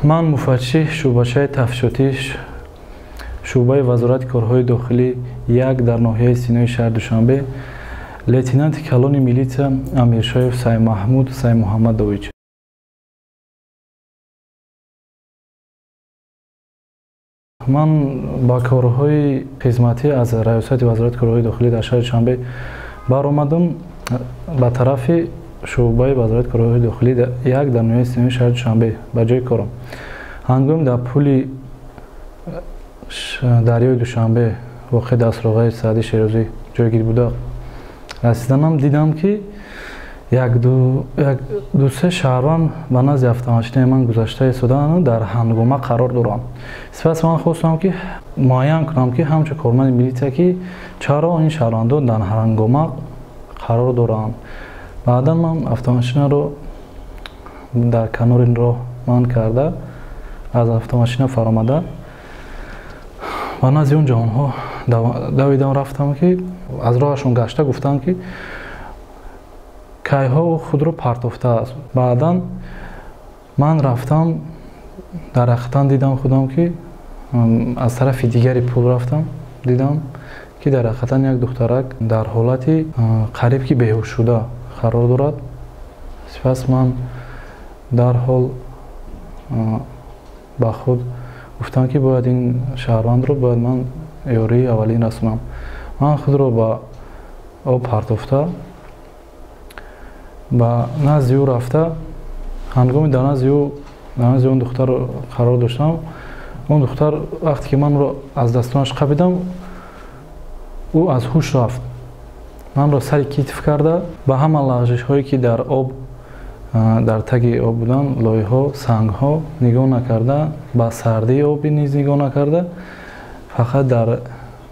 Ман муфаттиши шӯъбачаи тафтишотӣ шӯъбаи Вазорати корҳои дохилӣ 1 дар ноҳияи Синои шаҳри Душанбе, лейтенанти калони милитсия Амиршоев Саймаҳмуд Саймуҳаммадович. Ман ба корҳои хизматӣ аз раёсати Вазорати корҳои дохилӣ дар шаҳри Душанбе баромадам ба тарафи шӯъбаи Вазорати корҳои дохилӣ 1 дар ноҳияи Синои шаҳри Душанбе ба ҷои корам. Ҳангоми дар пули дарёи Душанбе воқеъ дар суроғаи Саъди Шерозӣ ҷойгир буда расиданам, дидам ки як-ду-се шаҳрванд ба назди автомошинаи ман гузашта истодаанд, дар ҳангома қарор доранд. Сипас ман хостам ки муайян кунам ки ҳамчун корманди милитсия ки чаро ин шаҳрвандон дар ҳангома қарор доранд. Баъдан ман автомошинаро дар канори роҳ манъ карда, аз автомошина фаромада ба назди он ҷавонҳо давидам, рафтам ки аз роҳашон гашта гуфтанд ки кайҳо худро партофтааст. Баъдан ман рафтам, дар ҳақиқатан дидам худам ки аз тарафи дигари пул рафтам, дидам ки дар ҳақиқатан як духтарак дар ҳолати қариб ки беҳушшуда қарор дорад. Сипас ман дарҳол ба худ гуфтам ки бояд ин шаҳрвандро бояд ман ёрии аввалин расонам. Ман худро ба об партофта ба назди ӯ рафта, ҳангоми дар назди ӯ, дар назди он духтар қарор доштам, он духтар вақте ки манро аз дастонаш қапидам, ӯ аз ҳуш рафт. Манро сари китф карда ба ҳама лағжишҳое ки дар об, дар таги об буданд, лойҳо, сангҳо нигоҳ накарда, ба сардии оби низ нигоҳ накарда, фақат дар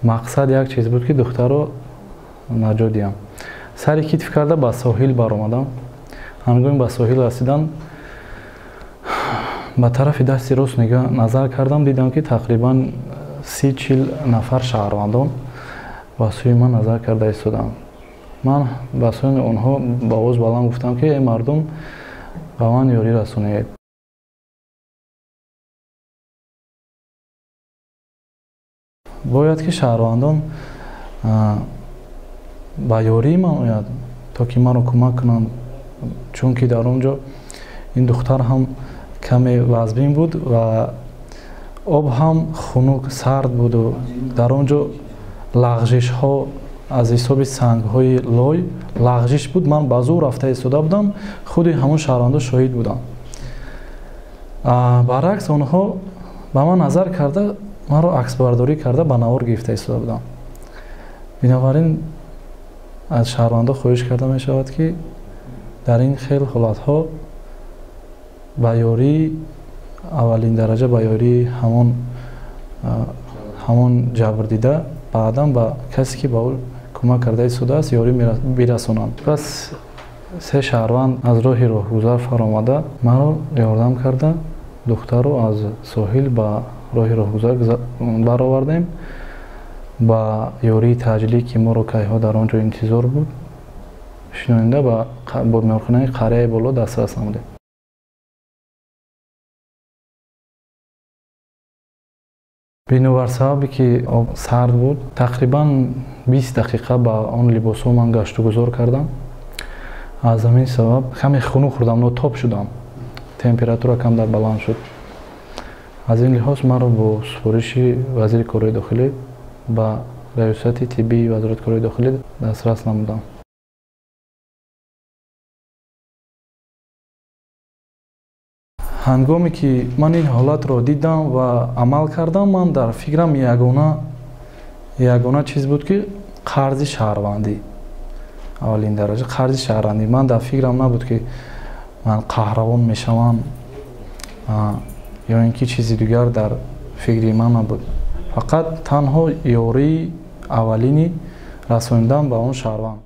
мақсад як чиз буд ки духтарро наҷот диҳам. Сари китф карда ба соҳил баромадам. Ҳангоми ба соҳил расидан ба тарафи дасти рост нигоҳ назар кардам, дидам ки тақрибан 30-40 нафар шаҳрвандон ба сӯи ман назар карда истоданд. Ман ба сӯи онҳо ба овоз баланд гуфтам ки эй мардум, ба ман ёрӣ расонед. Бояд ки шаҳрвандон ба ёрии ман ояд, то ки маро кӯмак кунанд, чунки дар он ҷо ин духтар ҳам каме вазбин буд ва об ҳам хунук сард буду дар он ҷо лағжишҳо аз ҳисоби сангҳои лой лағжиш буд. Ман ба зур рафта истода будам, худи ҳамон шаҳрвандо шоҳид буданд. Баръакс онҳо ба ман назар карда, маро аксбардорӣ карда ба навор гирифта истода буданд. Бинобар ин аз шаҳрвандо хоҳиш карда мешавад ки дар ин хел ҳолатҳо ба ёрии аввалин дараҷа, ба ёрии ҳамон ҷабрдида, баъдан ба касе ки ба ӯ кӯмак карда истодааст ёрӣ бирасонанд. Пас се шаҳрванд аз роҳи роҳгузар фаромада маро ёрдам карда, духтарро аз соҳил ба роҳи роҳгузар баровардем. Ба ёрии таъҷилӣ ки моро кайҳо дар он ҷо интизор буд, шинонда ба беморхонаи қарияи боло дастрас намудем. Бинобар сабабе ки об сард буд, тақрибан 20 дақиқа ба он либосҳо ман гаштугузор кардам. Аз ҳамин сабаб каме хунук хӯрдам, нотоб шудам, температура камтар баланд шуд. Аз ин лиҳоз маро бо супориши вазири корҳои дохилӣ ба раёсати тиббии Вазорати корҳои дохилӣ дастрас намудам. Ҳангоме ки ман ин ҳолатро дидам ва амал кардам, ман дар фикрам ягона чиз буд ки қарзи шаҳрвандӣ, аввалин дараҷа қарзи шаҳрвандӣ. Ман дар фикрам набуд ки ман қаҳравон мешавам ё ин ки чизи дигар дар фикри ман набуд. Фақат танҳо ёрии аввалини расонидан ба он шаҳрванд.